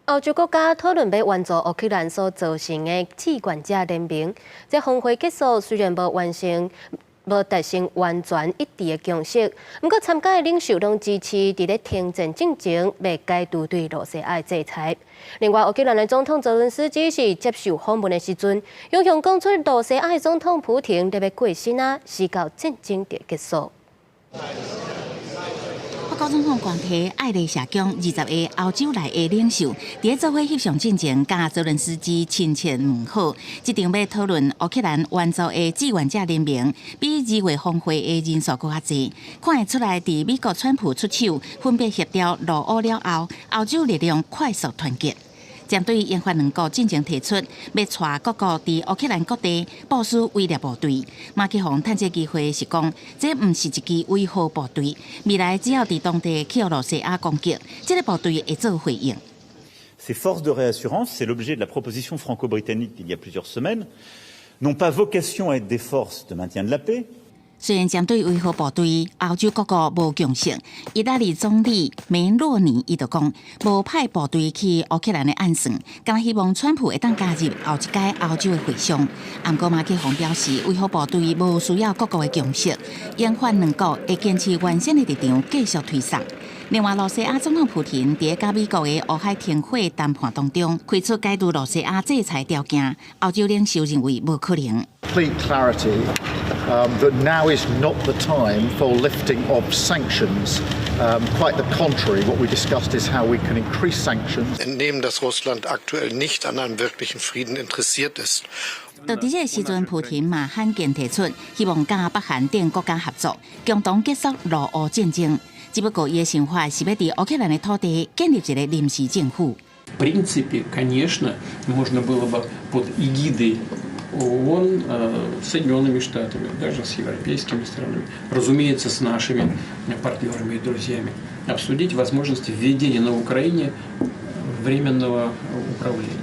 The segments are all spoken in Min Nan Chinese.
歐洲國家討論欲援助烏克蘭所組成的志願者聯盟，這峰會結束雖然無完成，無達成完全一致的共識，毋過參加的領袖攏支持佇咧停戰進前欲解除對羅西亞的制裁。另外，烏克蘭的總統澤倫斯基是接受訪問的時陣，雄雄講出羅西亞的總統普廷欲過身啊，時到戰爭就結束。法國總統官邸愛麗舍宮，20個歐洲來的領袖，佇咧做伙翕相進前，佮澤倫斯基親切問好。這場欲討論烏克蘭援助的志願者聯盟，比2月峰會的人數閣較濟。看會出來，佇美國川普出手，分別協調羅烏了後，歐洲力量快速團結。針對英法兩國進前提出，欲帶各國佇烏克蘭各地部署威懾部隊，馬克宏趁這機會是講，這毋是一支維和部隊，未來只要佇當地去予羅西亞攻擊，這個部隊會做回應。 Ces forces de réassurance, c'est l'objet de la proposition franco-britannique d'il y a plusieurs semaines, n'ont pas vocation à être des forces de maintien de la paix. 雖然針對維和部隊，歐洲各國無共識。意大利總理梅洛尼伊就講，無派部隊去烏克蘭的暗算，敢希望川普會當加入後一屆歐洲的會商。毋過馬克宏表示，維和部隊無需要各國的共識，英法兩國會堅持原先的立場，繼續推捒。另外，羅西亞總統普廷佇佮美國的烏海停火談判當中，開出解除羅西亞制裁條件，歐洲領袖認為無可能。 Complete clarity that now is not the time for lifting of sanctions. Quite the contrary, what we discussed is how we can increase sanctions. Entnehmen, dass Russland aktuell nicht an einem wirklichen Frieden interessiert ist. 到佇這個時陣，普廷嘛罕見提出希望佮北韓等國家合作，共同結束羅烏戰爭。只不過，伊的想法是欲佇烏克蘭的土地建立一個臨時政府。 В принципе, конечно, можно было бы под эгидой ООН, Соединенными Штатами, даже с европейскими странами, разумеется, с нашими партнерами и друзьями, обсудить возможность введения на Украине временного управления.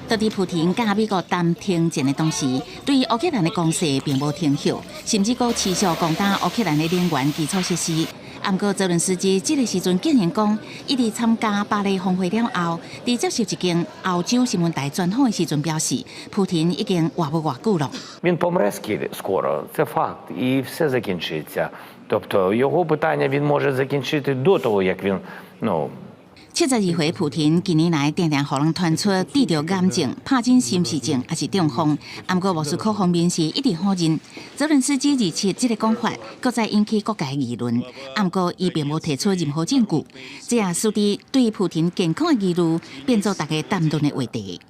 到佇普廷佮美國談停戰的同時，對烏克蘭的攻勢並無停歇，甚至閣持續攻打烏克蘭的能源基礎設施。毋過澤倫斯基這個時陣竟然講，伊佇參加巴黎峰會了後，佇接受一間歐洲新聞台專訪的時陣表示，普廷已經活無偌久了。 Він помре скоро, це факт, і все закінчиться. Тобто його питання він може закінчити до того, як він ну 72歲普廷近年來定定予人傳出得著癌症、帕金森氏症，抑是中風。毋過莫斯科方面是一直否認。澤倫斯基二七這个講法，閣再引起各界議論。毋過伊並無提出任何證據，這也使得對普廷健康的疑慮變做大家談論的話題。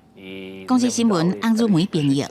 公視新聞翁如梅編譯。